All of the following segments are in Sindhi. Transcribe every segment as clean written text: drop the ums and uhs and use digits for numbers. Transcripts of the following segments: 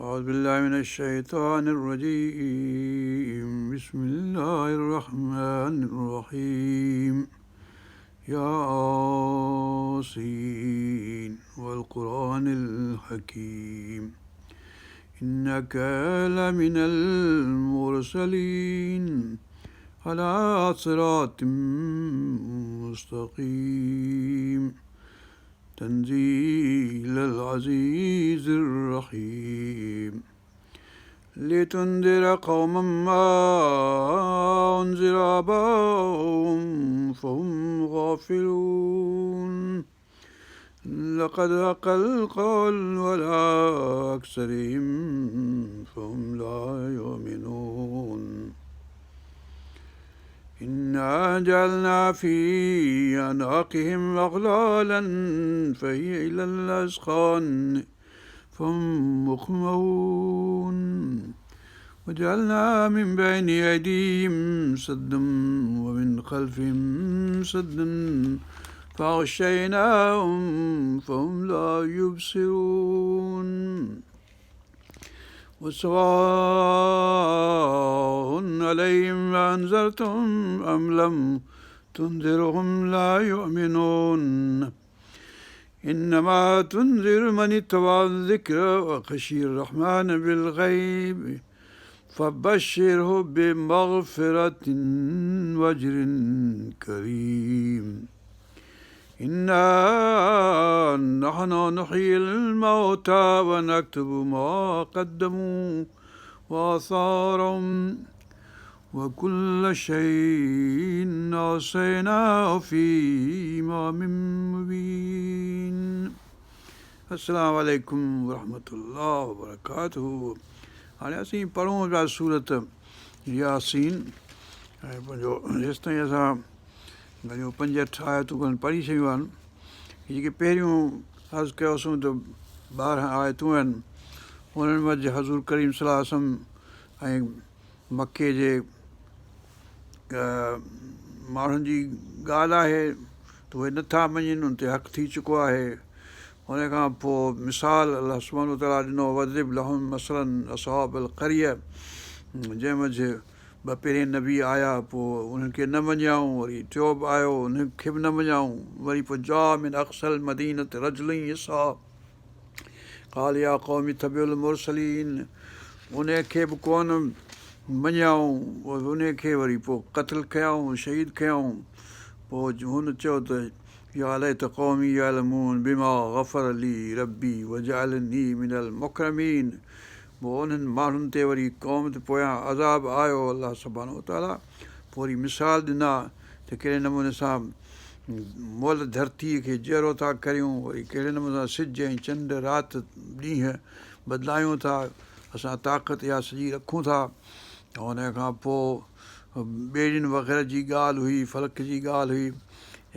أعوذ بالله من الشيطان الرجيم بسم الله الرحمن الرحيم ياسين والقرآن الحكيم إنك لمن المرسلين على صراط مستقيم تنزيل العزيز الرحيم لتنذر قوما ما أنذر آباؤهم فهم غافلون لقد حق القول على أكثرهم فهم لا يؤمنون إنا جعلنا في أعناقهم أغلالا فهي إلى الأذقان فهم مقمحون وجعلنا من بين أيديهم سدا ومن خلفهم سدا فأغشيناهم فهم لا يبصرون وسواء عليهم أأنذرتهم أم لم تنذرهم لا يؤمنون إنما تنذر من اتبع الذكر وخشي الرحمن بالغيب فبشره بمغفرة وأجر كريم إنا نحن نحيي الموتى ونكتب ما قدموا وآثارهم وكل شيء أحصيناه في إمام مبين السلام عليڪم ورحمة الله وبرڪاته هاڻي اسين پڙهون پيا سورت ياسين ۽ پنهنجو هيستائين اسان گهڻيون پنج اٺ آيتون کن پڙهي ڇڏيون آهن. هي جيڪي پهريون عرض ڪيوسون ته 12 آيتون آهن انهن منجهه حضور ڪريم صلي الله عليه وسلم ۽ مڪي جي ماڻهن جي ڳالهه آهي ته اهي نٿا مڃين ان تي حق ٿي چڪو آهي ان کان پوء مثال الله سبحانه وتعاليٰ ڏنو واضرب لهم مثلا اصحاب القريه جنهن منجهه ٻه پهرين نبي آيا پوء انهن کي نه مڃيائون وري ٽيون به آيو انهن کي به نه مڃيائون وري پوء جاء من اقصي المدينة رجل يسعي قال يا قوم اتبعوا المرسلين ان کي به ڪونه مڃيائون ان کي وري پوء قتل ڪيائون شهيد ڪيائون پوء هن چيو ته يا ليت قومي يعلمون بما غفر لي ربي وجعلني من المڪرمين پوء انهن ماڻهن تي وري قوم تي پويان عذاب آيو الله سبحانه وتعاليٰ پوء وري مثال ڏنا ته ڪهڙي نموني سان مئل ڌرتيء کي جيئرو ٿا ڪريون وري ڪهڙي نموني سان سج ۽ چنڊ رات ڏينهن بدلايون ٿا اسان طاقت اها سڄي رکون ٿا ۽ ان کان پوء ٻيڙين وغيره جي ڳالهه هئي فلڪ جي ڳالهه هئي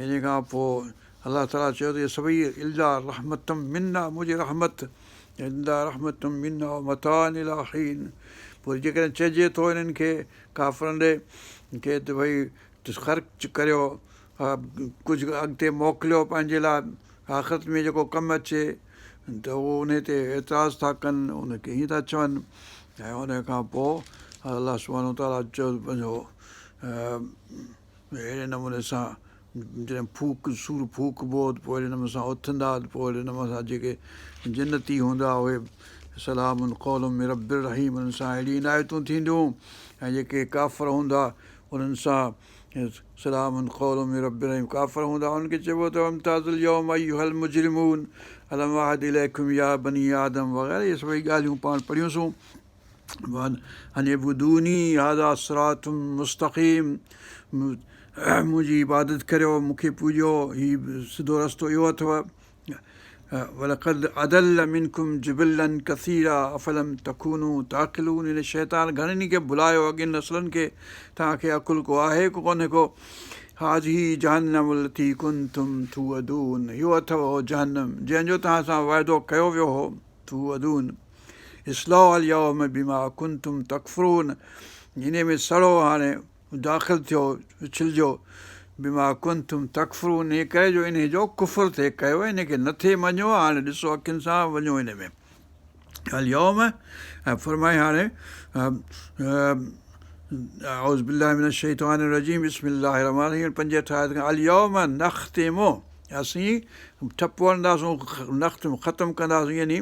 ان کان پوء الله تعاليٰ چيو ته اهي سڀئي الا رحمة منا منهنجي رحمت الا رحمة منا ومتاعا الي حين پوء جيڪڏهن چئجي ٿو انهن کي ڪافرن ڏي کي ته ڀئي خرچ ڪريو ڪجهه اڳتي موڪليو پنهنجي لاء آخرت ۾ جيڪو ڪم اچي ته هو ان تي اعتراض ٿا ڪن ان کي ائين ٿا چون ۽ ان کان پوء الله سبحانه وتعاليٰ چيو پنهنجو اهڙي نموني سان جڏهن ڦوڪ، صور ڦوڪبو ته پوء اهڙي نموني سان اٿندا ته پوء اهڙي نموني سان جيڪي جنتي هوندا اهي سلام قول من رب رحيم انهن سان اهڙي عنايتون ٿينديون ۽ جيڪي ڪافر هوندا انهن سان سلام قول من رب رحيم ڪافر هوندا انهن کي چئبو ته وامتازوا اليوم ايها المجرمون الم اعهد اليڪم يا بني آدم وغيره اهي سڀئي ڳالهيون پاڻ پڙهيونسون ان اعبدوني هذا صراط مستقيم منهنجي عبادت ڪريو مون کي پوڄيو هي سڌو رستو اهو اٿو ولقد اضل منڪم جبلا ڪثيرا افلم تڪونوا تعقلون هن شيطان گهڻن کي ڀلايو اڳين نسلن کي توهان کي عقل ڪو آهي ڪو ڪونهي ڪو هذه جهنم التي ڪنتم توعدون اهو اٿو جهنم جنهن جو توهان سان وعدو ڪيو ويو هو توعدون اصلوها اليوم بما ڪنتم تڪفرون انهي ۾ سڙو هاڻي داخل ٿيو اڇلجو بما ڪنتم تڪفرون انهي ڪري جو انهي جو ڪفر ٿي ڪيو انهي کي نه ٿي مڃيو هاڻي ڏسو اکين سان وڃو انهي ۾ اليوم ۽ فرمائي هاڻي اعوذ بالله من الشيطان الرجيم بسم الله الرحمن الرحيم 65 آيت کان اليوم نختم اسين ٺپو هڻنداسون نختم ختم ڪنداسون يعني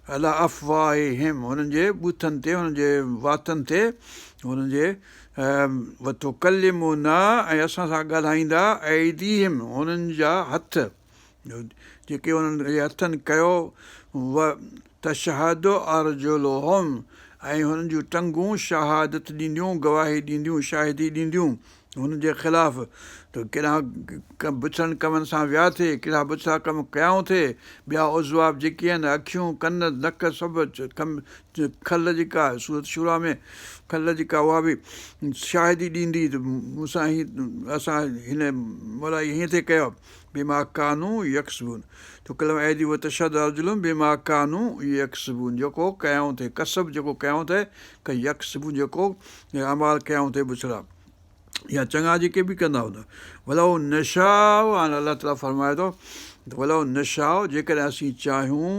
علي افواههم هنن جي ٻوٿن تي هنن جي واتن تي هنن جي وتڪلمنا ۽ اسان سان ڳالهائيندا ايديهم هنن جا هٿ جيڪي انهن جي هٿن ڪيو، وتشهد ارجلهم ۽ هنن جون ٽنگون شهادت ڏينديون، گواهي ڏينديون، شاهدي ڏينديون، هنن جي خلاف ته ڪهڙا بڇڙن ڪمن سان ويا ٿي، ڪهڙا بڇڙا ڪم ڪيائون ٿي، ٻيا عضوا به جيڪي آهن، اکيون، ڪن، نڪ سڀ کل جيڪا آهي سورت شوريٰ ۾ کل جيڪا اها به شاهدي ڏيندي ته مون سان هي اسان هن مولائي هيئن ٿي ڪيو. بما ڪانوا يڪسبون تڪلم ايديهم وتشهد ارجلهم بما ڪانوا يڪسبون جيڪو ڪيائون ٿي ڪسب جيڪو ڪيائون ٿي يڪسبون جيڪو اعمال ڪيائون ٿي بڇڙا يا چڱا جيڪي به ڪندا هوندا ولو نشاء هاڻي الله تعاليٰ فرمائي ٿو ته ولو نشاء جيڪڏهن اسين چاهيون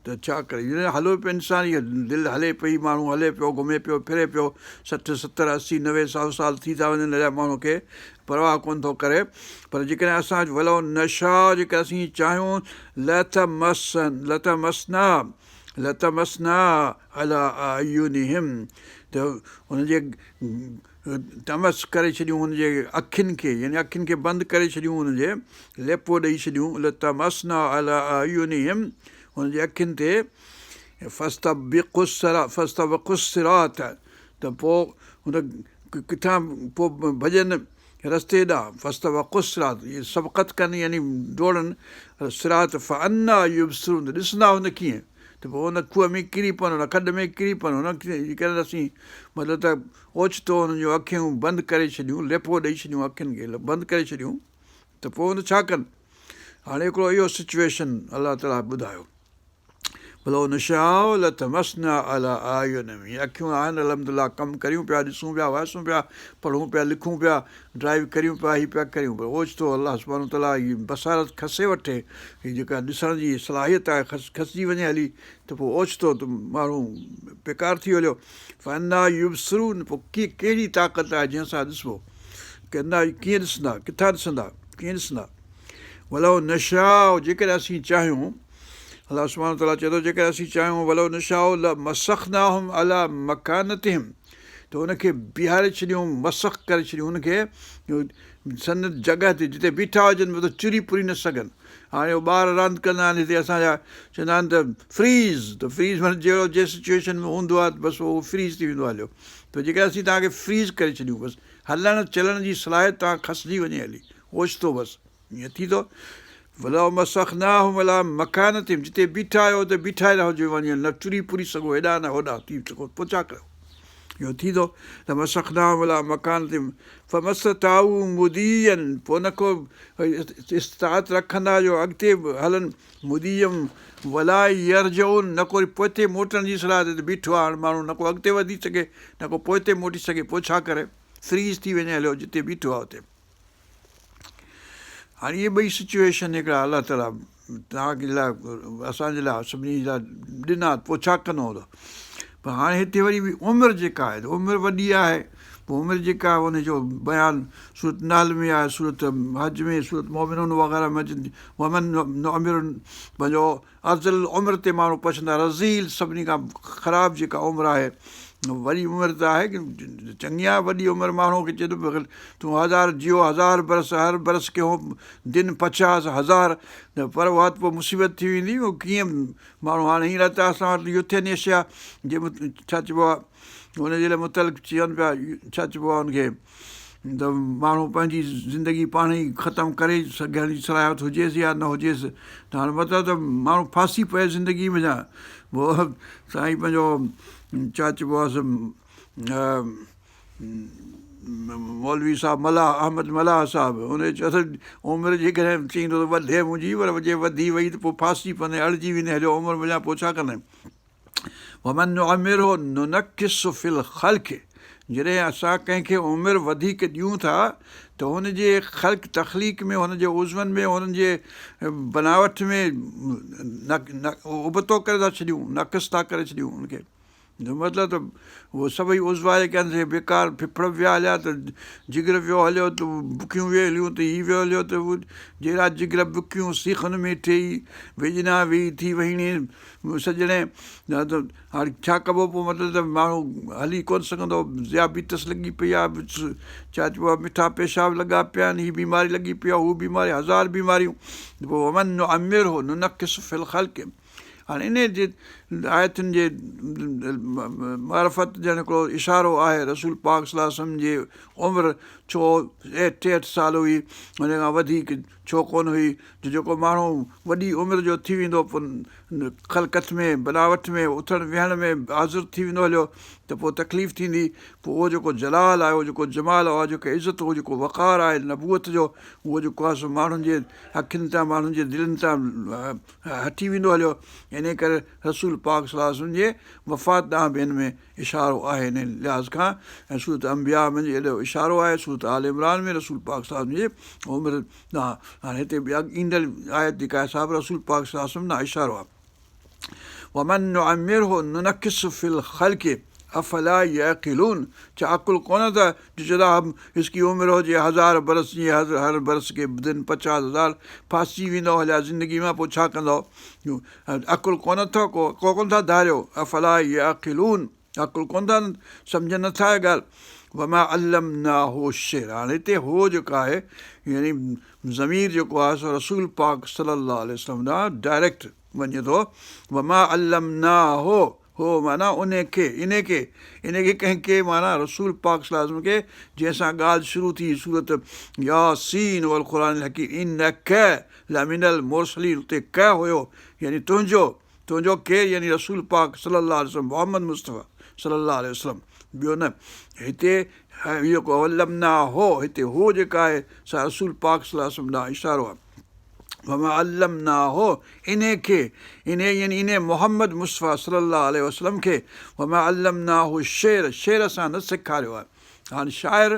ته ڇا ڪري جڏهن هلو پيو انسان هيء دل هلي پئي ماڻهو هلي پيو گهمي پيو ڦري پيو 60 70 80 90 سو سال ٿي ٿا وڃن هليا ماڻهو کي پرواهه ڪونه ٿو ڪري پر جيڪڏهن اسان ولو نشاء جيڪڏهن اسين چاهيون لطمس لطمسنا لطمسنا علي اعينهم ته هن جي طمس ڪري ڇڏيون هن جي اکين کي يعني اکين کي بند ڪري ڇڏيون هن جي ليپو ڏئي ڇڏيون لطمسنا علي اعينهم هن جي اکين تي فاستبقوا الصراط ته پوء هن ڪٿان پوء ڀڄن رستي ڏانهن فاستبقوا الصراط اهي سبقت ڪن يعني ڊوڙن صراط فاني يبصرون ته ڏسندا هن ڪيئن ته پوء ان کوهه ۾ ڪري پون ان کڏ ۾ ڪري پون هن جيڪڏهن اسين مطلب ته اوچتو هنن جون اکيون بند ڪري ڇڏيون ليپو ڏئي ڇڏيون اکين کي بند ڪري ڇڏيون ته پوء هن ڇا ڪن هاڻي هڪڙو اهو سچويشن الله تعاليٰ ٻڌايو ولو نشاء لطمسنا علي اعينهم هي اکيون آهن الحمد لله ڪم ڪريون پيا ڏسون پيا وائسون پيا پڙهون پيا لکون پيا ڊرائيو ڪريون پيا هي پيا ڪريون پر اوچتو الله سبحانه وتعاليٰ هي بصارت کسي وٺي هي جيڪا ڏسڻ جي صلاحيت آهي کسجي وڃي هلي ته پوء اوچتو ته ماڻهو بيڪار ٿي هليو فاني يبصرون پوء ڪهڙي طاقت آهي جنهن سان ڏسبو ڪندا ڪيئن ڏسندا ڪٿان ڏسندا ڪيئن ڏسندا ولو نشاء جيڪڏهن اسين چاهيون الله سبحانه وتعاليٰ چئي ٿو جيڪڏهن اسين چاهيون ولو نشاء لمسخناهم علي مڪانتهم ته ان کي بيهاري ڇڏيون مسخ ڪري ڇڏيون ان کي سندن جڳهه تي جتي بيٺا هجن مطلب چري پري نه سگهن هاڻي هو ٻار راند ڪندا آهن هتي اسان جا چوندا آهن ته فريز ته فريز معنيٰ جهڙو جنهن سچويشن ۾ هوندو آهي بس اهو فريز ٿي ويندو هليو ته جيڪڏهن اسين توهان کي فريز ڪري ڇڏيون بس هلڻ چلڻ جي صلاحيت توهان کسجي وڃي هلي اوچتو بس ائين ٿي ٿو ولمسخناهم علي مڪانتهم جتي بيٺا آهيو اتي بيٺا ئي رهجي وڃو نه چري پري سگهو هيڏانهن نه هوڏانهن ٿي سگهو پوء ڇا ڪيو اهو ٿي ٿو لمسخناهم علي مڪانتهم فما استطاعوا مضيا پوء نه ڪو استطاعت رکندا جو اڳتي هلن مضيا ولا يرجعون نه ڪو وري پوئتي موٽڻ جي صلاحيت بيٺو آهي هاڻي ماڻهو نه ڪو اڳتي وڌي سگهي نه ڪو پوئتي موٽي سگهي پوء ڇا ڪري فريز ٿي وڃي هليو جتي بيٺو آهي اتي هاڻي اهي ٻئي سچويشن هڪڙا الله تعاليٰ توهان جي لاء اسان جي لاء سڀني جي لاء ڏنا پوء ڇا ڪندو هوندو پر هاڻي هتي وري به عمر جيڪا آهي عمر وڏي آهي پوء عمر جيڪا آهي ان جو بيان سورت نحل ۾ آهي سورت حج ۾ سورت مومنون وغيره ۾ ومن نعمره پنهنجو ارذل العمر تي ماڻهو پڇندا رذيل سڀني کان خراب جيڪا عمر آهي وڏي عمر ته آهي چڱي آهي وڏي عمر ماڻهو کي چئي ٿو تون هزار جيو هزار برس هر برس ڪي هو دن پچاس هزار پر اها ته پوء مصيبت ٿي ويندي اهو ڪيئن ماڻهو هاڻي هينئر ته اسان وٽ يوٿينيشيا جي ڇا چئبو آهي ان جي لاء متعلق چون پيا ڇا چئبو آهي ان کي ته ماڻهو پنهنجي زندگي پاڻ ئي ختم ڪري سگهڻ جي صلاحيت هجيس يا نه هجيس ته هاڻي مطلب ته ماڻهو ڦاسي پئي زندگي ۾ پوء سائين پنهنجو ڇا چئبو آهي مولوي صاحب ملاح احمد ملاح صاحب ان چيو ته عمر جيڪڏهن چئيندو ته وڌي منهنجي پر جي وڌي وئي ته پوء ڦاسي پوندين اڙجي ويندين هليو عمر منجهان پوء ڇا ڪندين ومن نعمره ننڪسه في الخلق جڏهن اسان ڪنهن کي عمر وڌيڪ ڏيون ٿا ته هن جي خلق تخليق ۾ هن جي عضون ۾ هن جي بناوٽ ۾ ابتو ڪري ٿا ڇڏيون نقص ٿا ڪري ڇڏيون هن کي مطلب ته اهي سڀئي عضوا جيڪي آهن سي بيڪار ڦڦڙ به ويا هليا ته جگر ويو هليو ته بڪيون ويون هليون ته هي ويو هليو ته هو جيرا جگر بڪيون سيخن ۾ ٺهي ويڄنا ويئي ٿي وهيڻي سڄڻي هاڻي ڇا ڪبو پوء مطلب ته ماڻهو هلي ڪونه سگهندو ذيابيطس لڳي پئي آهي ڇا چئبو آهي مٺا پيشاب لڳا پيا آهن هي بيماري لڳي پئي آهي هو بيماري هزار بيماريون پوء ومن نعمره ننڪصه في الخلق هاڻي انهيء جي آيتن جي معرفت ڄڻ هڪڙو اشارو آهي رسول پاڪ صلي الله عليه وسلم جي عمر ڇو 68 سال هئي ان کان وڌيڪ ڇو ڪونه هئي جو جيڪو ماڻهو وڏي عمر جو ٿي ويندو پوء خلقت ۾ بناوٽ ۾ اٿڻ ويهڻ ۾ عاجز ٿي ويندو هليو ته پوء تڪليف ٿيندي پوء اهو جيڪو جلال آهي اهو جيڪو جمال آهي اها جيڪا عزت اهو جيڪو وقار آهي نبوت جو اهو جيڪو آهي سو ماڻهن جي اکين تان ماڻهن جي دلين تان هٽي ويندو هليو، انهيء ڪري رسول پاڪ صلي الله عليه وسلم جي وفات ڏانهن به هن ۾ اشارو آهي انهيء لحاظ کان ۽ سورة انبياء ۾ اهڙو اشارو آهي سورة آل عمران ۾ رسول پاڪ صلي الله عليه وسلم جي عمر ڏانهن هاڻي هتي به ايندڙ آيت جيڪا آهي سا به رسول پاڪ صلي الله عليه وسلم ڏانهن اشارو آهي ومن نعمره ننڪصه في الخلق افلا يعقلون ڇا عقل ڪونه اٿن جو چوندا هم اس ڪي عمر هجي هزار برس جيئن هر برس ڪي دن پچاس هزار ڦاسجي ويندؤ هليا زندگي مان پوء ڇا ڪندؤ عقل ڪونه اٿو ڪو ڪو ڪونه ٿا ڌاريو افلا يعقلون عقل ڪونه ٿا سمجهن نٿا اها ڳالهه وما علمناه الشعر هاڻي هتي هو جيڪو آهي يعني ضمير جيڪو آهي سو رسول پاڪ صلي الله عليه وسلم ڏانهن ڊائريڪٽ وڃي ٿو وما علمناه هو معنيٰ انهي کي، انهي کي، انهي کي ڪنهن کي معنيٰ رسول پاڪ صلي الله عليه وسلم کي جنهن سان ڳالهه شروع ٿي سورت ياسين والقرآن الحڪيم انک لمن المرسلين اتي ڪ هيو يعني تنهنجو، تنهنجو ڪير يعني رسول پاڪ صلي الله عليه وسلم محمد مصطفيٰ صلي الله عليه وسلم ٻيو نه هتي جيڪو علمناه هتي هو جيڪا آهي سا رسول پاڪ صلي الله عليه وسلم ڏانهن اشارو آهي. وما علمناه انهي کي، انهي يعني انهي محمد مصطفيٰ صلي الله عليه وسلم کي، وما علمناه الشعر شعر اسان نه سيکاريو آهي. هاڻي شاعر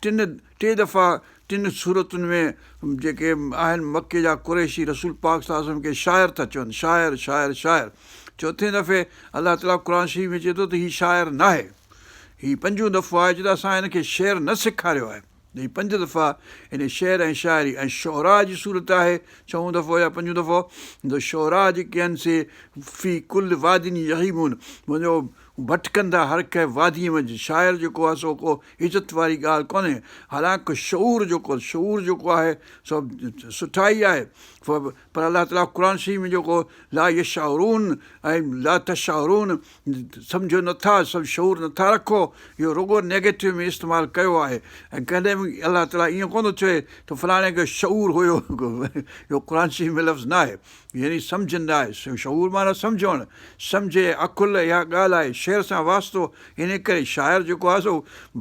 ٽن ٽي دفعا ٽن سورتن ۾ جيڪي آهن مڪي جا قريشي رسول پاڪ صلي الله عليه وسلم کي شاعر ٿا چون شاعر شاعر شاعر چوٿين دفعي الله تعاليٰ قرآن شريف ۾ چئي ٿو ته هي شاعر ناهي هي پنجون دفعو آهي چئي ٿو اسان هن کي شعر نه سيکاريو آهي. هي پنج دفعا يعني شعر ۽ شاعري ۽ شعراء جي سورت آهي ڇهون دفعو يا پنجون دفعو ته شعراء جيڪي آهن سي في ڪل واد يهيمون وڃو ڀٽڪن ٿا هر ڪنهن واديء منجهه شاعر جيڪو آهي سو ڪو عزت واري ڳالهه ڪونهي حالانڪ شعور جيڪو شعور جيڪو آهي سو سٺائي آهي پر الله تعاليٰ قرآن شريف ۾ جيڪو لا يشعرون ۽ لا تشعرون سمجهو نٿا، شعور نٿا رکو، اهو رڳو نيگيٽو ۾ استعمال ڪيو آهي ۽ ڪڏهن به الله تعاليٰ ائين ڪونه ٿو چوي ته فلاڻي کي شعور هيو اهو قرآن شريف ۾ لفظ ناهي يعني سمجهه ناهي شعور معنيٰ سمجهڻ سمجهه عقل اها ڳالهه آهي شعر سان واسطو ان ڪري شاعر جيڪو آهي سو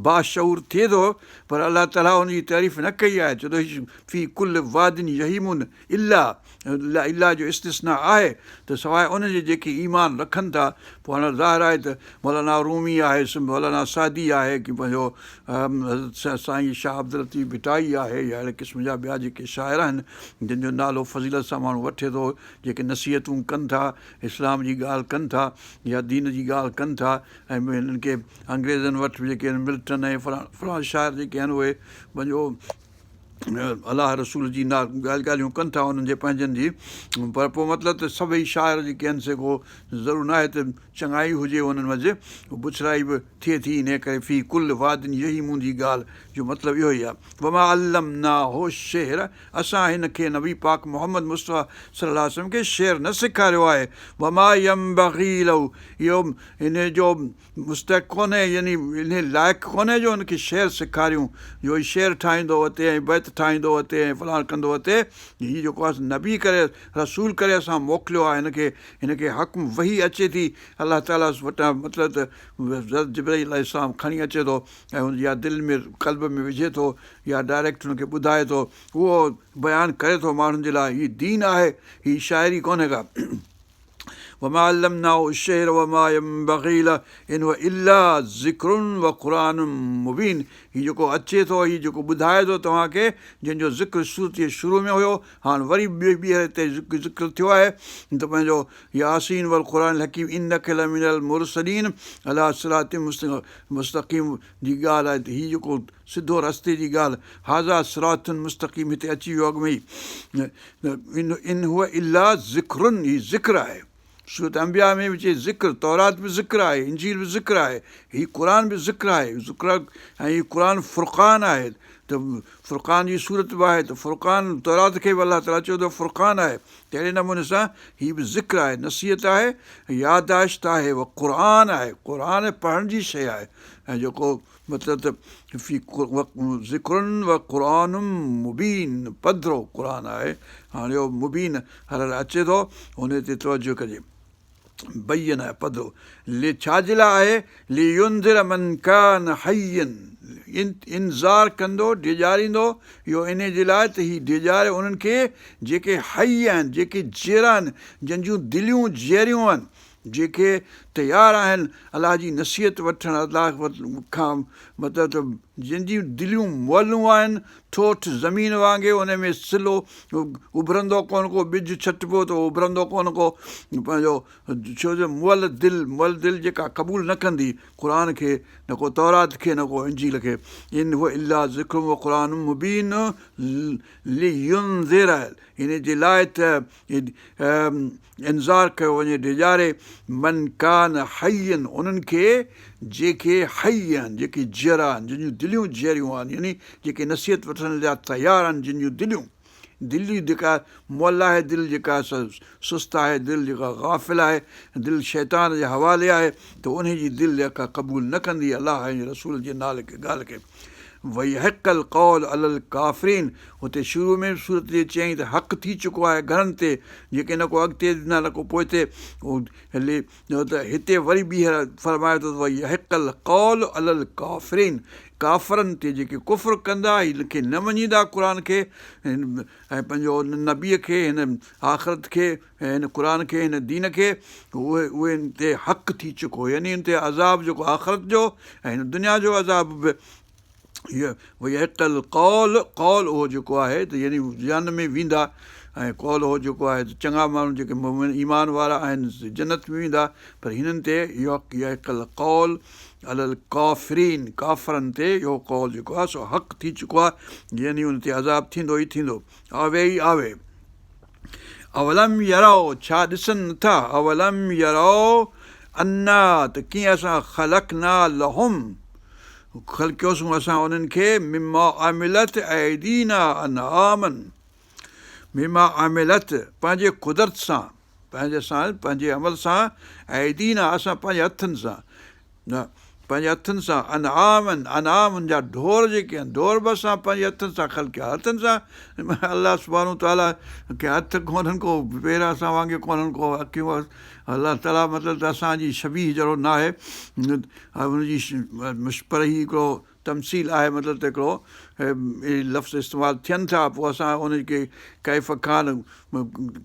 باشعور ٿئي ٿو پر الله تعاليٰ ان جي تعريف نه ڪئي آهي چئي ٿو في ڪل واد يهيمون الا، الا جو استثناء آهي ته سواء انهن جي جيڪي ايمان رکن ٿا، پوء هاڻ ظاهر آهي ته مولانا رومي آهي، مولانا سعدي آهي ڪي پنهنجو حضرت سائين شاهه عبداللطيف ڀٽائي آهي يا اهڙي قسم جا ٻيا جيڪي شاعر آهن جن جو نالو فضيلت سان ماڻهو وٺي ٿو، جيڪي نصيحتون ڪن ٿا، اسلام جي ڳالهه ڪن ٿا يا دين جي ڳالهه ڪن ٿا ۽ هنن کي انگريزن وٽ به جيڪي آهن ملٽن ۽ فلاڻا فلاڻا شاعر جيڪي آهن اهي پنهنجو الله رسول جي ڳالهه ڳالهيون ڪن ٿا انهن جي پنهنجن جي پر پوء مطلب ته سڀئي شاعر جيڪي آهن سي ڪو ضرور ناهي ته چڱائي هجي انهن منجهه بڇڙائي به ٿئي ٿي انهيء ڪري في ڪل واد يهيمون جي ڳالهه جو مطلب اهو ئي آهي وما علمناه الشعر اسان هن کي نبي پاڪ محمد مصطفيٰ صلي الله عليه وسلم کي شعر نه سيکاريو آهي وما ينبغي له اهو هن جو مستحق ڪونهي يعني انهي لائق ڪونهي جو ان کي شعر سيکاريون جو هي شعر ٺاهيندو وتي ۽ بيت ٺاهيندو وتي ۽ فلاڻ ڪندو وتي هي جيڪو آهي نبي ڪري رسول ڪري اسان موڪليو آهي هن کي هن کي حڪم وحي اچي ٿي الله تعاليٰ وٽان مطلب ته حضرت جبرائيل عليه السلام کڻي اچي ٿو ۽ هن جي دل ۾ قلب ۾ وجهي ٿو يا ڊائريڪٽ هن کي ٻڌائي ٿو اهو بيان ڪري ٿو ماڻهن جي لاء هي دين آهي هي شاعري ڪونهي ڪا. وما علمناه الشعر وما ينبغي له ان هو الا ذڪر وقرآن مبين هي جيڪو اچي ٿو هي جيڪو ٻڌائي ٿو توهان کي جنهن جو ذڪر سورت جي شروع ۾ هيو هاڻ وري ٻيهر هتي ذڪر ٿيو آهي ته پنهنجو ياسين والقرآن الحڪيم انک لمن المرسلين علي صراط مستقيم جي ڳالهه آهي ته هي جيڪو سڌو رستي جي ڳالهه هذا صراط مستقيم هتي اچي ويو اڳ ۾ ئي ان هو الا ذڪر هي ذڪر آهي سورت انبياء ۾ به چئي ذڪر تورات به ذڪر آهي انجيل به ذڪر آهي هي قرآن به ذڪر آهي ذڪر ۽ هي قرآن فرقان آهي ته فرقان جي سورت به آهي ته فرقان تورات کي به الله تعاليٰ چيو ته فرقان آهي تهڙي نموني سان هي به ذڪر آهي، نصيحت آهي، يادداشت آهي و قرآن آهي، قرآن پڙهڻ جي شيء آهي ۽ جيڪو مطلب ته في ذڪر و قرآن مبين پڌرو قرآن آهي، هاڻي اهو مبين هر هر اچي ٿو ان تي توجه ڪجي. بين آهي پڌرو لي ڇا جي لاء آهي لينذر من ڪان حيا انذار ڪندو ڊيڄاريندو اهو انهي جي لاء ته هي ڊيڄاري انهن کي جيڪي حي آهن جيڪي جيئرا آهن جن جون دليون جيئريون آهن جيڪي تيار آهن الله جي نصيحت وٺڻ الله کان مطلب ته جن جون دليون مئلون آهن ٺوٺ زمين وانگي ان ۾ سلو اڀرندو ڪونه ڪو ٻج ڇٽبو ته اڀرندو ڪونه ڪو پنهنجو ڇو جو مئل دل مئل دل جيڪا قبول نه ڪندي قرآن کي نه ڪو تورات کي نه ڪو انجيل کي ان هو الا ذڪر و قرآن مبين لينذر ان جي لاء ته انذار ڪيو وڃي ڊيڄاري من ڪان حيا انهن کي جيڪي حي آهن جيڪي جيئرا آهن جن جون دليون جيئريون آهن يعني جيڪي نصيحت وٺڻ لاء تيار آهن جن جون دليون دليون جيڪا مئل آهي دل جيڪا سست آهي دل جيڪا غافل آهي دل شيطان جي حوالي آهي ته انهي جي دل جيڪا قبول نه ڪندي الله ۽ رسول جي نالي کي ڳالهه کي ويحق القول علي الڪافرين هتي شروع ۾ به سورت جي چيائين ته حق ٿي چڪو آهي گهڻن تي جيڪي نه ڪو اڳتي ڏنا نه ڪو پوئتي هلي ته هتي وري ٻيهر فرمايو ته ويحق القول علي الڪافرين ڪافرن تي جيڪي ڪفر ڪندا هن کي نه مڃيندا قرآن کي ۽ پنهنجو نبيء کي هن آخرت کي ۽ هن قرآن کي هن دين کي اهي اهي ان تي حق ٿي چڪو يعني ان تي عذاب جيڪو آخرت جو ۽ هن دنيا جو عذاب به ويحق القول قول اهو جيڪو آهي ته يعني جهنم ۾ ويندا ۽ قول اهو جيڪو آهي ته چڱا ماڻهو جيڪي مؤمن ايمان وارا آهن جنت ۾ ويندا پر هنن تي يحق القول علي الڪافرين ڪافرن تي اهو قول جيڪو آهي سو حق ٿي چڪو آهي يعني ان تي عذاب ٿيندو ئي ٿيندو آوي ئي آوي اولم يروا ڇا ڏسن نٿا اولم يروا انا ته ڪيئن اسان خلقنا لهم خلقيوسون اسان انهن کي مما عملت ايدينا انعاما مما عملت پنهنجي قدرت سان پنهنجي سان پنهنجي عمل سان ايدينا اسان پنهنجي هٿن سان نه پنهنجي هٿن سان انعاما انعام ان جا ڍور جيڪي آهن ڍور به اسان پنهنجي هٿن سان خلقيا هٿن سان الله سبحانه وتعاليٰ کي هٿ ڪونهن ڪو پير اسان وانگي ڪونهن ڪو اکيون الله تعاليٰ مطلب ته اسان جي شبيهه جهڙو ناهي ان جي پر هي هڪڙو تمثيل آهي مطلب ته هڪڙو اهي لفظ استعمال ٿين ٿا پوء اسان ان کي ڪيف ڪان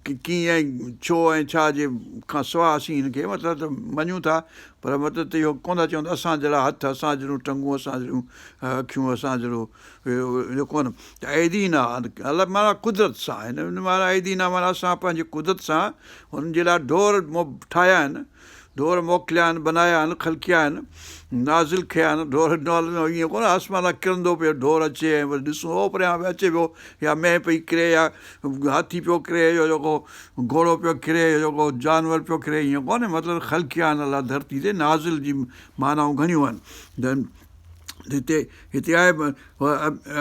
ڪيئن ۽ ڇو ۽ ڇا جي کان سواء اسين هن کي مطلب ته مڃون ٿا پر مطلب ته اهو ڪونه ٿا چئون ته اسان جهڙا هٿ اسان جهڙيون ٽنگون اسان جهڙيون اکيون اسان جهڙو اهو ڪونه ته ايدينا الله معنيٰ قدرت سان هن معنيٰ ايدينا معنيٰ اسان پنهنجي قدرت سان هنن جي لاء ڍور ٺاهيا آهن ڍور موڪليا آهن، بنايا آهن، خلقيا آهن، نازل ڪيا آهن، ڍور ائين ڪونه آسمان تان ڪرندو پيو ڍور اچي ۽ وري ڏسون او پريان پيو اچي پيو يا مينهن پئي ڪري يا هاٿي پيو ڪري يا جيڪو گهوڙو پيو ڪري يا جيڪو جانور پيو ڪري ائين ڪونهي مطلب خلقيا آهن الله ڌرتي تي نازل جي معنائون گهڻيون آهن هتي هتي آهي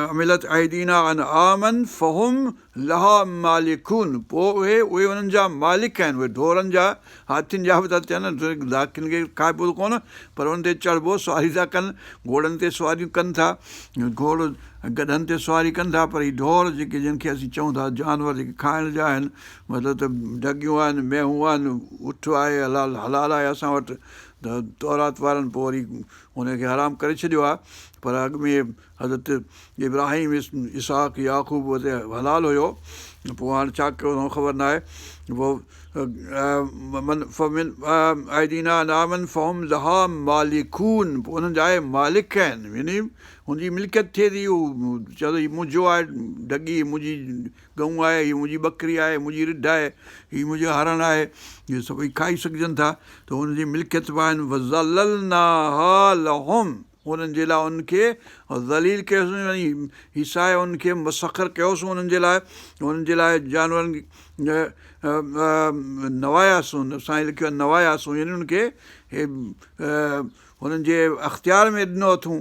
عملت ايدينا انعاما فهم لها مالڪون پوء اهي اهي انهن جا مالڪ آهن اهي ڍورن جا هاٿين جا به ٿا ٿين ڪن کي کائبو ته ڪونه پر انهن تي چڙهبو سواري ٿا ڪن گهوڙن تي سواريون ڪن ٿا گهوڙ گڏهن تي سواري ڪن ٿا پر هي ڍور جيڪي جن کي اسين چئون ٿا جانور جيڪي کائڻ جا آهن مطلب ته ڍڳيون آهن مينهون آهن اٺ آهي حلال حلال آهي اسان وٽ ته تورات وارن پوء وري ان کي حرام ڪري ڇڏيو آهي پر اڳ ۾ حضرت ابراهيم اسحاق يعقوب تي حلال هيو پوء هاڻي ڇا ڪيو اٿئون خبر ناهي پوء فهم لها مالڪون پوء انهن جا اهي مالڪ آهن يعني هن جي ملڪيت ٿئي ٿي هو چوي ٿو هي منهنجو آهي ڍڳي منهنجي ڳئون آهي هي منهنجي ٻڪري آهي منهنجي رڍ آهي هي منهنجو هرڻ آهي اهي سڀئي کائي سگهجن ٿا ته هن جي ملڪيت به آهن وذللناها لهم انهن جي لاء انهن کي ذليل ڪيوسون يعني هيسائي انهن کي مسخر ڪيوسون انهن جي لاء انهن جي لاء جانورن نواياسون سائين لکيو آهي نواياسون يعني انهن کي هنن جي اختيار ۾ ڏنو اٿون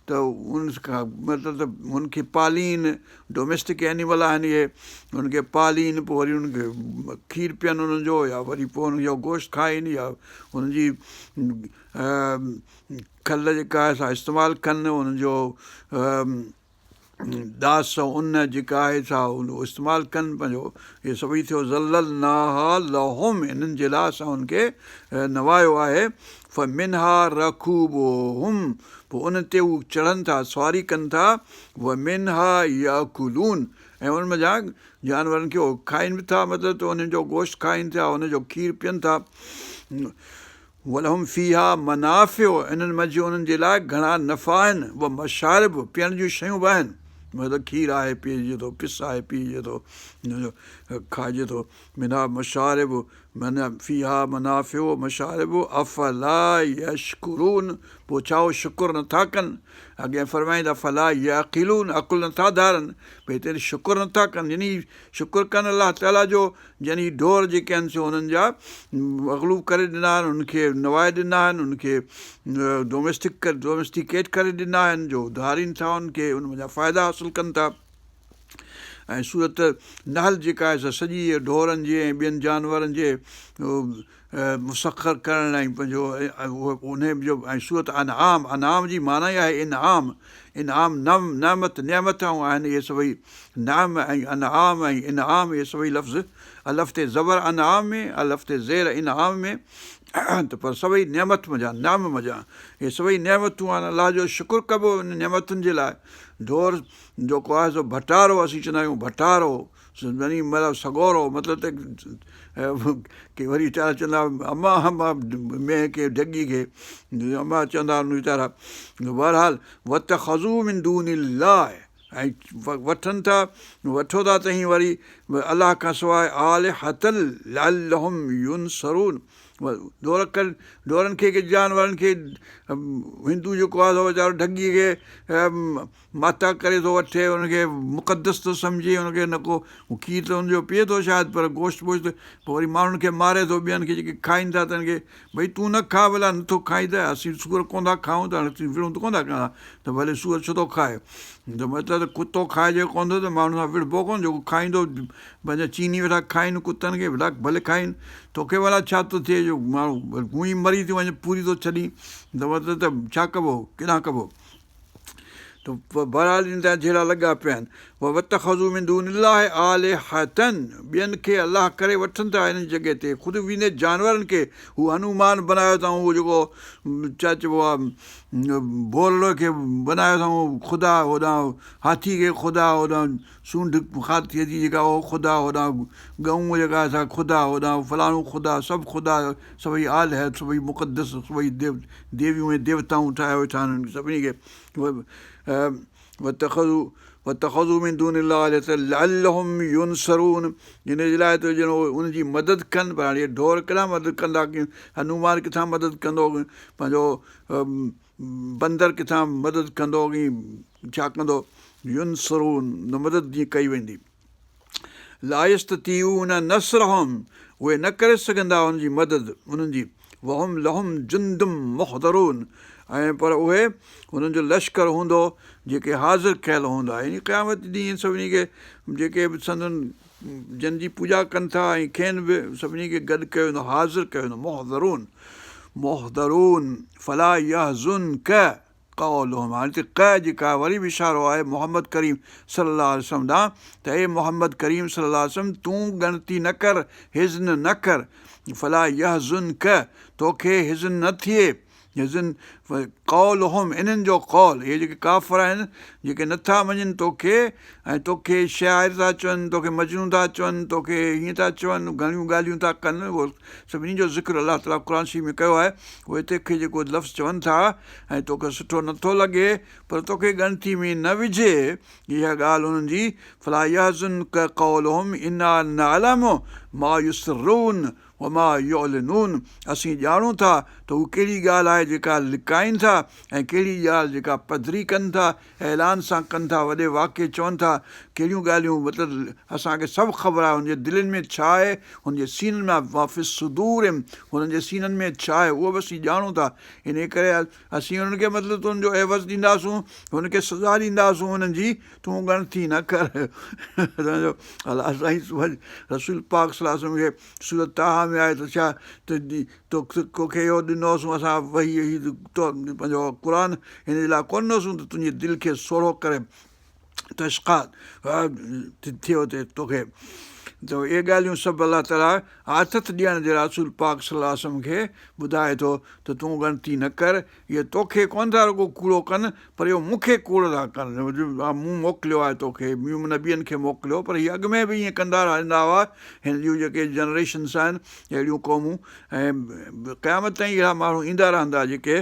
ته ان کان مطلب ته هن کي پالين ڊوميسٽڪ اينيمل آهن اهي هن کي پالين پوء وري هن کي کير پين انهن جو يا وري پوء هن جو گوشت کائين يا هن جي کل جيڪا آهي سا استعمال ڪن انهن جو ڏاس ان جيڪا آهي سا استعمال ڪن پنهنجو اهي سڀئي ٿيو ذللناها لهم انهن جي لاء اسان ان کي نوايو آهي فمنها رڪوبهم پوء ان تي هو چڙهن ٿا سواري ڪن ٿا ومنها ياڪلون ۽ ان منجهان جانورن کي کائين به ٿا مطلب ته انهن جو گوشت کائين ٿا ان جو کير پين ٿا ولهم فيها منافع انهن منجهه انهن جي لاء گهڻا نفع آهن ومشارب پيئڻ جون شيون به آهن مطلب کير آهي پيئجي ٿو پس آهي پيئجي ٿو کائجي ٿو منها مشارب فيها منافع ومشارب افلا يشڪرون پوء ڇا هو شڪر نٿا ڪن اڳيان فرمائين ته افلا يعقلون عقل نٿا ڌارن ڀئي هتي شڪر نٿا ڪن يعني شڪر ڪن الله تعاليٰ جو يعني ڍور جيڪي آهن سي انهن جا مغلوب ڪري ڏنا آهن، انهن کي نوائي ڏنا آهن، انهن کي ڊوميسٽڪ ڊوميسٽيڪيٽ ڪري ڏنا آهن جو ڌارين ٿا انهن کي ان منجهان فائدا حاصل ڪن ٿا ۽ سورت نحل جيڪا آهي سا سڄي ڍورن جي ۽ ٻين جانورن جي مسخر ڪرڻ ۽ پنهنجو انهي جو ۽ سورت انعام انعام جي معنيٰ ئي آهي انعام انعام نعم نعمت نعمتون آهن اهي سڀئي نعم ۽ انعام ۽ انعام اهي سڀئي لفظ الف تي زبر انعام ۾ الف تي زير انعام ۾ ته پر سڀئي نعمت منجهان نعم منجهان اهي سڀئي نعمتون آهن الله جو شڪر ڪبو انهن نعمتن جي لاء ڍور جيڪو آهي سو ڀٽارو اسين چوندا آهيون ڀٽارو يعني مطلب سڳورو مطلب ته ڪي وري ويچارا چوندا اما اما مينهن کي ڍڳي کي اما چوندا آهن ويچارا بهرحال واتخذوا من دون الله ۽ وٺن ٿا وٺو ٿا توهين وري الله کان سواء آلهة لعلهم ينصرون ڍور ڍورن کي جانورن کي هندو جيڪو آهي سو ويچارو ڍڳي کي ماتا ڪري ٿو وٺي، ان کي مقدس ٿو سمجهي، ان کي نه ڪو کير ته ان جو پيئي ٿو شايد پر گوشت بوشت پوء وري ماڻهن کي ماري ٿو ٻين کي جيڪي کائين ٿا تن کي ڀئي تون نه کاء ڀلا نٿو کائين ته اسين سوئر ڪونه ٿا کائون ته هاڻي اسين وڙهون ته ڪونه ٿا ڪنهن سان ته ڀلي سوئر ڇو ٿو کائي ته مطلب ته ڪتو کائجي ڪونه ٿو ته ماڻهن سان وڙهبو ڪونه جيڪو کائيندو پنهنجا چيني ويٺا کائين ڪتن کي ڀلا ڀلي کائين توکي ڀلا ڇا ٿو ٿئي جو ماڻهو هونئن ئي مري ٿو وڃي پوري ٿو ڇڏين ته مطلب ته ڇا ڪبو ڪيڏانهن ڪبو ته بهرحال ان تان جهيڙا لڳا پيا آهن. واتخذوا من دون الله آلهة ٻين کي الله ڪري وٺن ٿا انهن جي جڳهه تي خود ويندي جانورن کي هو هنومان بنايو اٿائون هو جيڪو ڇا چئبو آهي ڀولڙي کي بنايو اٿائون خدا هوڏانهن هاٿي کي خدا هوڏانهن سونڍ هاٿيء جي جيڪا اهو خدا هوڏانهن ڳئون جيڪا سا خدا هوڏانهن فلاڻو خدا سڀ خدا سڀئي آلهه سڀئي مقدس سڀئي ديو ديويون ۽ ديوتائون ٺاهي ويٺا آهن انهن سڀني کي واتخذوا واتخذوا من دون الله آلهة لعلهم ينصرون ان جي لاء ته ڄڻ ان جي مدد ڪن پر هاڻي ڍور ڪڏهن مدد ڪندا هنومان ڪٿان مدد ڪندو پنهنجو بندر ڪٿان مدد ڪندو ڇا ڪندو ينصرون مدد جيئن ڪئي ويندي لا يستطيعون نصرهم اهي نه ڪري سگهندا انهن جي مدد انهن جي وهم لهم جند محضرون ۽ پر اهي انهن جو لشڪر هوندو جيڪي حاضر ڪيل هوندا يعني قيامت ڏينهن سڀني کي جيڪي به سندن جن جي پوڄا ڪن ٿا ۽ کين به سڀني کي گڏ ڪيو ويندو حاضر ڪيو ويندو محضرون محضرون فلا يحزنڪ. قولهم هاڻي هتي ق جيڪا آهي وري به اشارو آهي محمد ڪريم صلي الله عليه وسلم ڏانهن ته اي محمد ڪريم صلي الله عليه وسلم تون ڳڻتي نه ڪر، حزن نه ڪر، فلا يحزنک توکي حزن نه ٿئي، حزن قولهم انهن جو قول، اهي جيڪي ڪافر آهن جيڪي نٿا مڃين توکي ۽ توکي شاعر ٿا چون، توکي مجنون ٿا چون، توکي هيئن ٿا چون، گهڻيون ڳالهيون ٿا ڪن، اهو سڀني جو ذڪر الله تعاليٰ قرآن شريف ۾ ڪيو آهي، اهي توکي جيڪو لفظ چون ٿا ۽ توکي سٺو نٿو لڳي پر توکي ڳڻتي ۾ نه وجهي اها ڳالهه انهن جي، فلا يحزنک قولهم انا نعلم ما يسرون وما يعلنون اسين ڄاڻون ٿا ته هو ڪهڙي ڳالهه آهي جيڪا لڪائين ٿا ۽ ڪهڙي ڳالهه جيڪا پڌري ڪن ٿا، اعلان سان ڪن ٿا، وڏي واڪي چون ٿا، ڪهڙيون ڳالهيون مطلب اسان کي سڀ خبر آهي هن جي دلين ۾ ڇا آهي، هن جي سينن ۾ ما في الصدور هنن جي سينن ۾ ڇا آهي اهو به اسين ڄاڻون ٿا انهي ڪري اسين انهن کي مطلب ته ان جو عيوض ڏينداسون، هن کي سزا ڏينداسون انهن جي، تون ڳڻتي نه ڪر. الله سائين رسول پاڪ صلي الله عليه وسلم کي سورة طٰهٰ ۾ آهي ته ڇا ته توکي اهو ڏنوسون اسان وحي هي پنهنجو قرآن هن جي لاء ڪونه ڏنوسون ته تنهنجي دل کي سوڙهو ڪري تشقيٰ ٿئي اتي توکي ته اهي ڳالهيون سڀ الله تعاليٰ آٿت ڏيڻ جي لاء رسول پاڪ صلي الله عليه وسلم کي ٻڌائي ٿو ته تون ڳڻتي نه ڪر اهي توکي ڪونه ٿا رڳو ڪوڙو ڪن پر اهو مون کي ڪوڙو ٿا ڪن مون موڪليو آهي توکي مون نبين کي موڪليو پر هي اڳ ۾ به ائين ڪندا رهندا هئا هن جون جيڪي جنريشنس آهن اهڙيون قومون ۽ قيامت تائين اهڙا ماڻهو ايندا رهندا جيڪي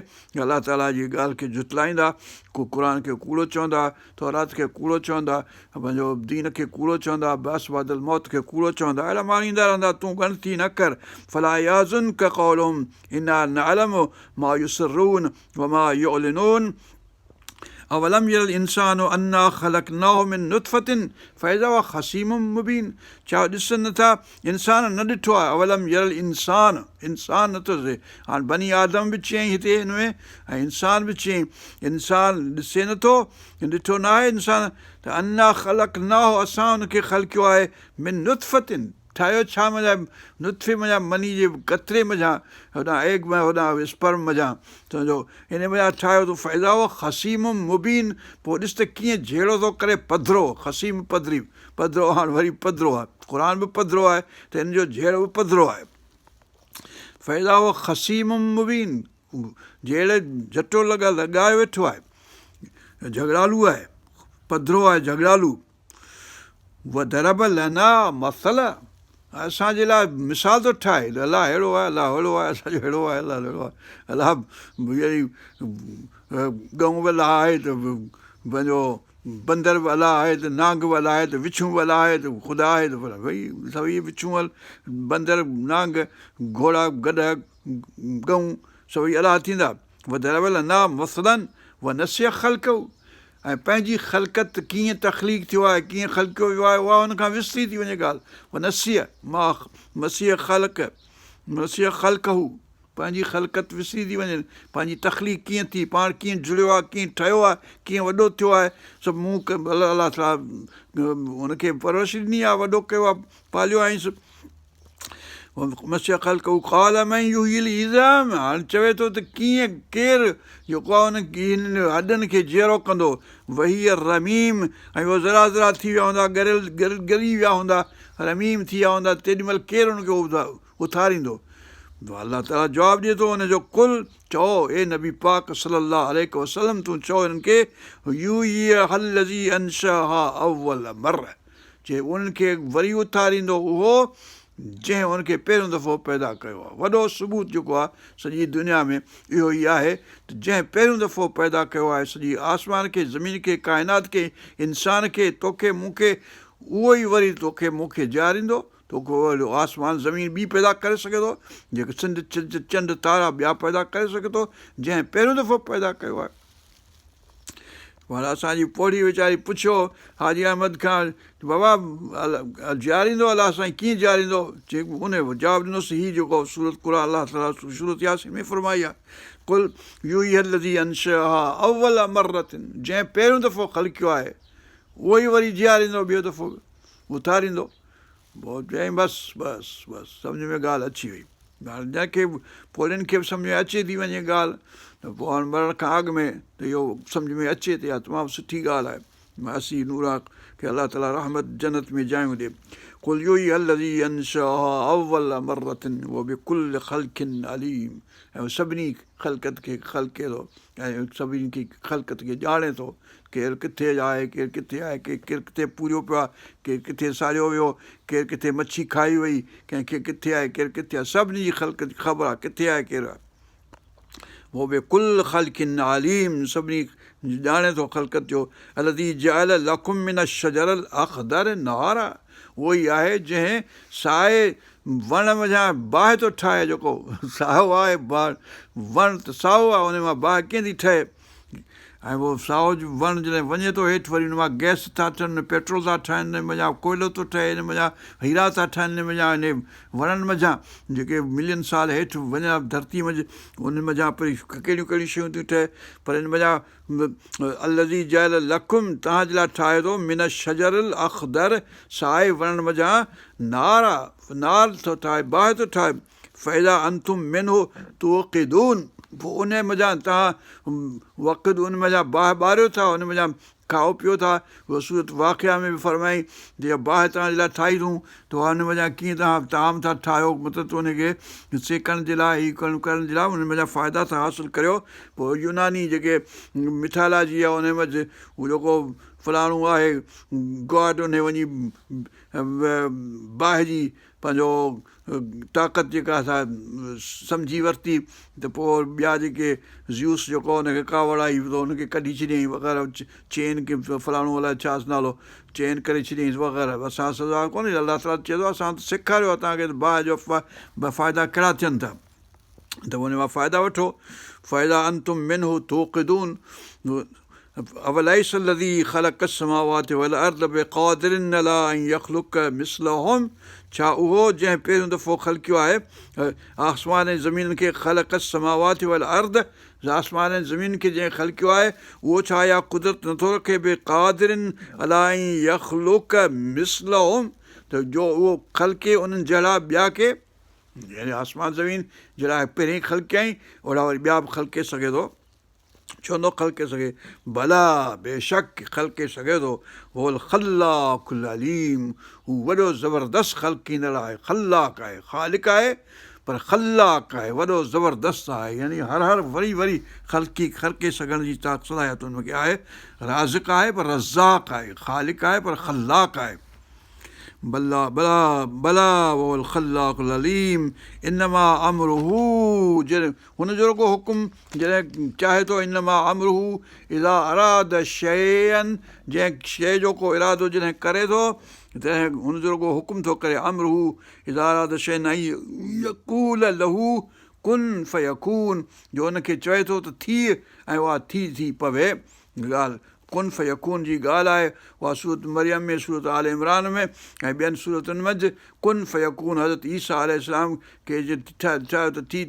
الله تعاليٰ جي ڳالهه کي جهٽلائيندا ڪو قرآن کي ڪوڙو چوندا تورات کي ڪوڙو چوندا، پنهنجو دين کي ڪوڙو چوندا، بعث بعد الموت کي ڪوڙو چوندا، اهڙا ماڻهو ايندا رهندا، تون ڳڻتي نه ڪر، فلا يحزنک قولهم انا نعلم ما يسرون وما يعلنون اولم ير الانسان انا خلقناه من نطفة فاذا هو خصيم مبين ڇا ڏسن نٿا انسان نه ڏٺو آهي اولم ير الانسان انسان نٿو ڏسي هاڻ بني آدم به چيائين هتي هن ۾ ۽ انسان به چيائين انسان ڏسي نٿو ڏٺو نه آهي انسان ته انا خلقناه اسان ان کي خلقيو آهي من نطفة ٺاهيو ڇا منجهان نطفي منجهان مني جي قطري منجهان هوڏانهن ايگ ۾ هوڏانهن اسپرم منجهان سمجهو ان منجهان ٺاهيو ته فاذا هو خصيم مبين پوء ڏس ته ڪيئن جهيڙو ٿو ڪري پڌرو خصيم پڌري پڌرو هاڻ وري پڌرو آهي قرآن به پڌرو آهي ته ان جو جهيڙو به پڌرو آهي فاذا هو خصيم مبين جهيڙي جهٽو لڳا لڳايو ويٺو آهي جهڳڙالو آهي پڌرو آهي جهڳڙالو وضرب لنا مثلا اسان جي لاء مثال ٿو ٺاهي ته الله اهڙو آهي الله اهڙو آهي اسان جو اهڙو آهي الله اهڙو آهي الله يعني ڳئون به الله آهي ته پنهنجو بندر به الله آهي ته نانگ به الله آهي ته وڇون به الله آهي ته خدا آهي ته ڀئي سڀئي وڇون بندر نانگ گهوڙا گڏهه ڳئون سڀئي الله ٿيندا وضرب لنا مثلا ونسي خلقه ۽ پنهنجي خلقت ڪيئن تخليق ٿيو آهي ڪيئن خلقيو ويو آهي اها هن کان وسري ٿي وڃي ڳالهه ونسي ما نسي خلق نسي خلقه پنهنجي خلقت وسري ٿي وڃي، پنهنجي تخليق ڪيئن ٿي، پاڻ ڪيئن جڙيو آهي، ڪيئن ٺهيو آهي، ڪيئن وڏو ٿيو آهي، سڀ مون الله تعاليٰ هن کي پرورش ڏني آهي، وڏو ڪيو آهي، پاليو آهينس. ونسي خلقه قال من يحيي العظام هاڻي چوي ٿو ته ڪيئن ڪير جيڪو آهي ان هنن هڏن کي جيئرو ڪندو وهي رميم ۽ اهي ذرا ذرا ٿي ويا هوندا ڳريل ڳري ويا هوندا رميم ٿي ويا هوندا تيڏي مهل ڪير ان کي اٿاريندو. الله تعاليٰ جواب ڏئي ٿو ان جو قل، چئو، اي نبي پاڪ صلّي الله عليه وسلّم تون چئو انهن کي، يحييها الّذي انشاها اول مرّة چي انهن کي وري اٿاريندو اهو جنهن ان کي پهريون دفعو پيدا ڪيو آهي. وڏو ثبوت جيڪو آهي سڄي دنيا ۾ اهو ئي آهي ته جنهن پهريون دفعو پيدا ڪيو آهي سڄي آسمان کي، زمين کي، ڪائنات کي، انسان کي، توکي، مون کي، اهو ئي وري توکي مون کي جياريندو. تو ڪو اهڙو آسمان زمين ٻي پيدا ڪري سگهي ٿو، جيڪي سنڌ چنڊ تارا ٻيا پيدا ڪري سگهي ٿو، جنهن پهريون دفعو پيدا ڪيو آهي. پر اسان جي پوڙهي ويچاري پڇيو حاجي احمد کان ته بابا جياريندو الله سائين ڪيئن جياريندو؟ چي ان جواب ڏنوس هي جيڪو سورت قرآن الله تعاليٰ سورت ياسين ۾ فرمائي آهي قل يحييها الذي انشاها اول مرة جنهن پهريون دفعو خلقيو آهي اهو ئي وري جياريندو ٻيو دفعو اٿاريندو. پوء چيائين بس بس بس سمجهه ۾ ڳالهه اچي وئي. هاڻي جنهن کي به پوڙهين کي به سمجهه ۾ اچي ٿي وڃي ڳالهه ته پوء هاڻي مرڻ کان اڳ ۾ ته اهو سمجهه ۾ اچي ته اها تمام سٺي ڳالهه آهي. ماسي نورا کي الله تعالي رحمت جنت ۾ جايون ڏي. قل يحييها الذي انشاها اول مرة وهو بڪل خلق عليم ۽ هو سڀني خلقت کي خلقي ٿو ۽ سڀني کي خلقت کي ڄاڻي ٿو ڪير ڪٿي آهي ڪير ڪٿي آهي ڪير ڪير ڪٿي پوريو پيو آهي ڪير ڪٿي ساڙيو ويو ڪير ڪٿي مڇي کائي وئي ڪنهن کي ڪٿي آهي ڪير ڪٿي آهي سڀني جي خلقت جي خبر آهي ڪٿي آهي ڪير آهي وهو بڪل خلق عليم سڀني ڄاڻي ٿو خلقت جو الذي جعل لڪم من الشجر الاخضر نارا اهو ئي آهي جنهن سائي وڻ منجهان باهه ٿو ٺاهي جيڪو سائو آهي وڻ ته سائو آهي ان مان باهه ڪيئن ٿي ٺهي ۽ اهو سائو وڻ جڏهن وڃي ٿو هيٺ وري ان مان گئس ٿا ٺهن پيٽرول ٿا ٺاهن ان منجهان ڪوئلو ٿو ٺهي ان منجهان هيرا ٿا ٺهن ان منجهان ان وڻن منجهان جيڪي ملين سال هيٺ وڃن ڌرتي منجهه انهن منجهان ڪهڙيون ڪهڙيون شيون ٿيون ٺهي پر ان منجهان الذي جعل لڪم توهان جي لاء ٺاهي ٿو من الشجر الاخضر سائي وڻن منجهان نارا نار ٿو ٺاهي باهه ٿو ٺاهي فاذا انتم منه توقدون پوء انهيء منجهان توهان وقد ان منجهان باهه ٻاريو ٿا ان منجهان کائو پيئو ٿا. اها سورت واقعه ۾ به فرمائي ته اها باهه توهان جي لاء ٺاهي اٿئون ته اها ان منجهان ڪيئن توهان طعام ٿا ٺاهيو مطلب ته ان کي سيڪڻ جي لاء هي ڪرڻ ڪرڻ جي لاء ان منجهان فائدا ٿا حاصل ڪريو پوء يوناني جيڪي مٿالاجي آهي ان منجهه هو جيڪو فلاڻو آهي گاڊ ان وڃي باهه جي پنهنجو طاقت جيڪا سا سمجهي ورتي ته پوء ٻيا جيڪي زيوس جيڪو ان کي ڪاوڙ آئي ته ان کي ڪڍي ڇڏيائين وغيره چين کي فلاڻو الائي ڇا نالو چين ڪري ڇڏيائينس وغيره اسان سزا ڪونهي الله تعاليٰ چئي ٿو اسان ته سيکاريو آهي توهان کي ته باهه جو فائدا ڪهڙا ٿين ٿا ته ان مان فائدا وٺو فاذا انتم منه توقدون اوليس الذي خلق السماوات والارض بقادر علي ان يخلق مثلهم ڇا اهو جنهن پهريون دفعو خلقيو آهي آسمان ۽ زمين کي خلق السماوات والارض آسمان ۽ زمين کي جنهن خلقيو آهي اهو ڇا اها قدرت نٿو رکي بقادر علي ان يخلق مثلهم ته جو اهو خلقي انهن جهڙا ٻيا ڪي يعني آسمان زمين جهڙا پهرين خلقيائين اهڙا وري ٻيا به خلقي سگهي ٿو ڇو نٿو خلقي سگهي بليٰ بيشڪ خلقي سگهي ٿو هو الخلاق العليم هو وڏو زبردست خلقيندڙ آهي خلاق آهي خالق آهي پر خلاق آهي وڏو زبردست آهي يعني هر هر وري وري خلقي خلقي سگهڻ جي طاقت صلاحيت ان کي آهي رازق آهي پر رزاق آهي خالق آهي پر خلاق آهي بليٰ بليٰ بليٰ وهو الخلاق العليم انما امره جڏهن هن جو رڳو حڪم جڏهن چاهي ٿو انما امره اذا اراد شيئا جنهن شيء جو ڪو ارادو جڏهن ڪري ٿو تڏهن هن جو رڳو حڪم ٿو ڪري امره اذا اراد شيئا ان يقول له ڪن فيڪون جو ان کي چوي ٿو ته ٿيء ۽ اها ٿي ٿي پوي ڳالهه ڪن فيڪون جي ڳالهه آهي اها سورت مريم ۾ سورت آل عمران ۾ ۽ ٻين سورتن منجه ڪن فيڪون حضرت عيسيٰ عليه السلام کي چيو ته ٿي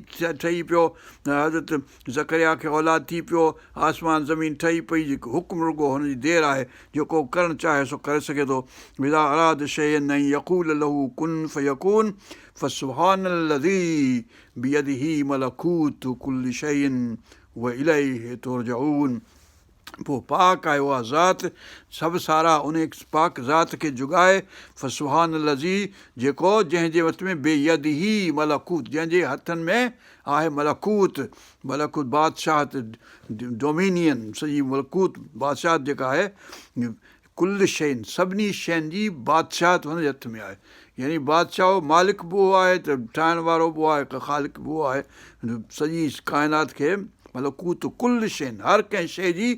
ٺهي پيو حضرت زڪريا کي اولاد ٿي پيو آسمان زمين ٺهي پئي جيڪو حڪم رڳو هن جي دير آهي جيڪو ڪرڻ چاهي سو ڪري سگهي ٿو اذا اراد شيئا ان يقول له ڪن فيڪون فسبحان الذي بيده ملڪوت ڪل شيء واليه ترجعون پوء پاڪ آهي اها ذات، سڀ ساراهه انهيء پاڪ ذات کي جڳائي، فسبحان الذي جيڪو، جنهن جي وت ۾ بيده ملڪوت جنهن جي هٿن ۾ آهي ملڪوت، ملڪوت بادشاهت، Dominion، سڄي ملڪوت، بادشاهت جيڪا آهي، ڪل شيء سڀني شين جي بادشاهت هن جي هٿ ۾ آهي يعني بادشاهه مالڪ به اهو آهي ته ٺاهڻ وارو به اهو آهي خالق به اهو آهي سڄي ڪائنات کي ملڪوت ڪل شيء هر ڪنهن شيء جي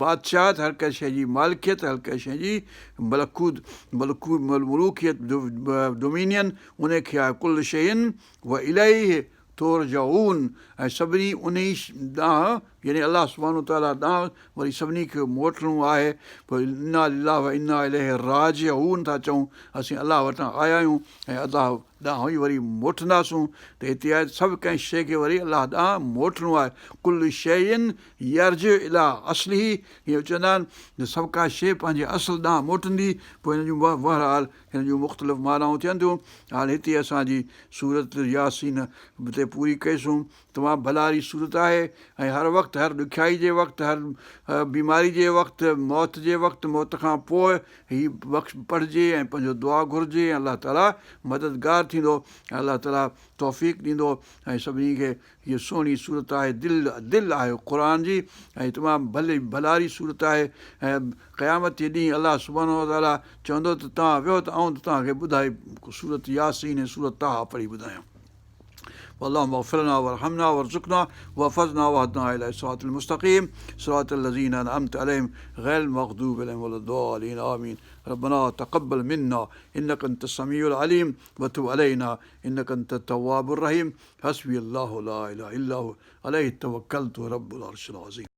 بادشاهت هر ڪنهن شيء جي مالڪيت هر ڪنهن شيء جي ملڪوت ملڪوت ملوڪيت ڊومينين ان کي آهي ڪل شيء و اليه ترجعون ۽ سڀني انهي ڏانهن، يعني الله سبحانه وتعاليٰ ڏانهن، وري سڀني کي موٽڻو آهي، پوء انا لله وانا اليه راجعون ٿا چئون، اسين الله وٽان آيا آهيون ۽ الله ڏانهن ئي وري موٽنداسون ته هتي آهي ته سڀ ڪنهن شيء کي وري الله ڏانهن موٽڻو آهي ڪل شيء يرجع الي اصله هيئن چوندا آهن ته سڀ ڪا شيء پنهنجي اصل ڏانهن موٽندي پوء هن جون بهرحال هن جون مختلف معنائون ٿين ٿيون هاڻي هتي اسان جي سورت ياسين تي پوري ڪئيسون تمام ڀلاري سورت آهي ۽ هر وقت هر ڏکيائي جي وقت هر بيماري جي وقت موت جي وقت موت کان پوء هي بخش پڙهجي ۽ پنهنجو دعا گهرجي ۽ الله تعالي مددگار ٿيندو ۽ الله تعالي توفيق ڏيندو ۽ سڀني کي هيء سهڻي سورت آهي دل دل آهي قرآن جي ۽ تمام ڀلي ڀلاري سورت آهي ۽ قيامت جي ڏينهن الله سبحانه وتعاليٰ چوندو ته توهان ويهو ته آئون ته توهان کي ٻڌائي سورت ياسين ۽ سورت طٰهٰ پڙهي ٻڌايان. اللهم اغفر لنا وارحمنا وارزقنا واحفظنا واهدنا الى الصراط المستقيم صراط الذين انعمت عليهم غير المغضوب عليهم ولا الضالين آمين ربنا تقبل منا انك انت السميع العليم وتب علينا انك انت التواب الرحيم حسبي الله لا اله الا هو عليه توكلت رب العرش العظيم.